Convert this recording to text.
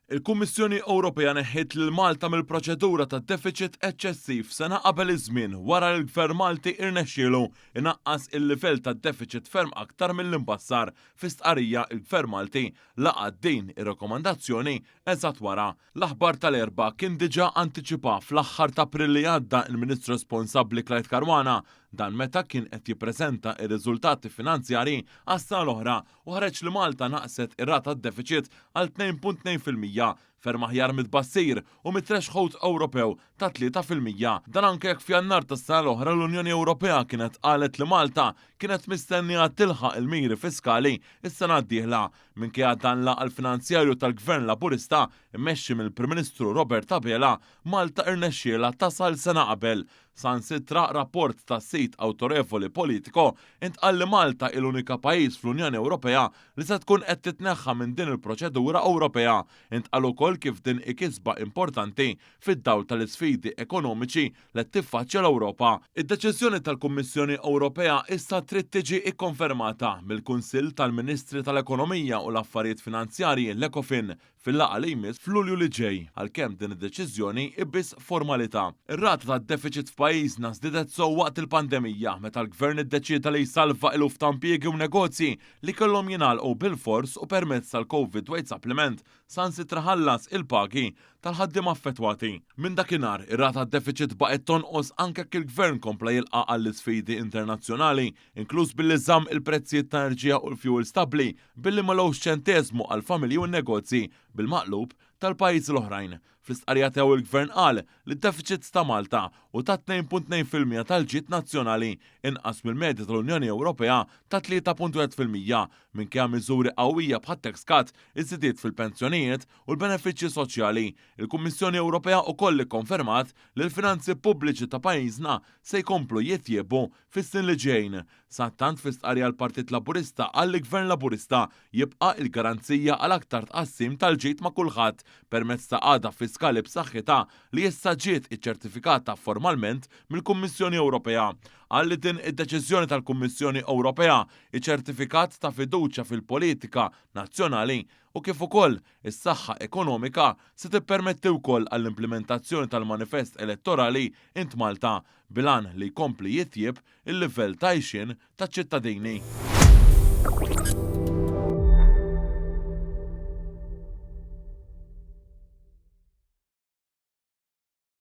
Il-Kummissjoni Ewropea neħħiet lil Malta mill-proċedura ta' defiċit eċċessiv sena qabel iż-żmien wara li l-Gvern Malti irnexxielu inaqqas il-livell ta' defiċit ferm aktar milli mbassar. Fi stqarrija, il-Gvern Malti laqa' din ir-rakkomandazzjoni eżatt wara. L-aħbar tal-Erbgħa kien diġà antiċipa fl-aħħar ta' April li għadda il-Ministru responsabbli Clyde Caruana, dan meta kien qed jippreżenta r-riżultati finanzjarji għas-sena l-oħra u ħareġ li Malta naqset ir-rata tad-defiċit għal 2.2%, ferm aħjar mit-tbassir u mit-threshold Ewropew ta' 3%. Dan anke jekk f'Jannar tas-sena l-oħra l-Unjoni Ewropea kienet qalet li Malta kienet mistennija tilħaq il-miri fiskali s-sena d-dieħla. Minkejja dan l-għaqal finanzjarju tal-Gvern Laburista mmexxi mill-Prim Ministru Robert Abela, Malta irnexxielha tasal sena qabel. Saħansitra rapport tas-sit awtorevoli Politico intqal li Malta hi l-unika pajjiż fl-Unjoni Ewropea li se tkun qed titneħħa minn din il-proċedura Ewropea. Intqal ukoll kif din hi kisba importanti fid-dawl tal-isfidi ekonomiċi li qed tiffaċċja l-Ewropa. Id-deċiżjoni tal-Kummissjoni Ewropea issa trid tiġi kkonfermata mill-Kunsill tal-Ministri tal-Ekonomija u l-Affarijiet Finanzjarji, l-Ecofin, fil-laqgħa li jmiss f'Lulju li ġej, għalkemm din id-deċiżjoni hi biss formalità. Ir-rata tad-defiċit f'pajjiżna żdiedet sew waqt il-pandemija meta l-Gvern iddeċieda li jsalva eluf ta' impjiegi u negozji li kellhom jingħalqu bilfors u permezz tal-Covid Wage Supplement saħansitra ħallas il-pagi tal-ħaddiema affettwati. Minn dakinhar, ir-rata tad-defiċit baqgħet tonqos anke jekk il-Gvern kompla jilqa' għall-isfidi internazzjonali, inkluż billi żamm il-prezzijiet ta' enerġija u l-fjuwil stabbli billi ma lgħux ċenteżmu għall-familji u n-negozji, bil-maqlub tal-pajjiżi l-oħrajn. Fl-istqarrija tiegħu il-Gvern qal li d-defiċit ta' Malta hu ta' 2.2% tal-ġid nazzjonali, inqas mill-medja tal-Unjoni Ewropea ta' 3.1%, minkejja miżuri qawwija bħat-tax cut, iż-żidiet fil-pensjonijiet u l-benefiċċji soċjali. Il-Kummissjoni Ewropea ukoll ikkonfermat li l-finanzi pubbliċi ta' pajjiżna se jkomplu jitjiebu fis-snin li ġejjin. Sadattant fi stqarrija l-Partit Laburista qal li Gvern Laburista jibqa' il-garanzija għal aktar tqassim tal-ġid ma' kulħadd permezz ta' qagħda fiskali b'saħħitha li issa ġiet iċċertifikata formalment mill-Kummissjoni Ewropea. Qal li din id-deċiżjoni tal-Kummissjoni Ewropea hi ċertifikat ta' fiduċja fil-politika nazzjonali u kif ukoll is-saħħa ekonomika se tippermetti wkoll għall-implimentazzjoni tal-manifest elettorali Int Malta bil-għan li jkompli jitjieb il-livell ta' għixien taċ-ċittadini.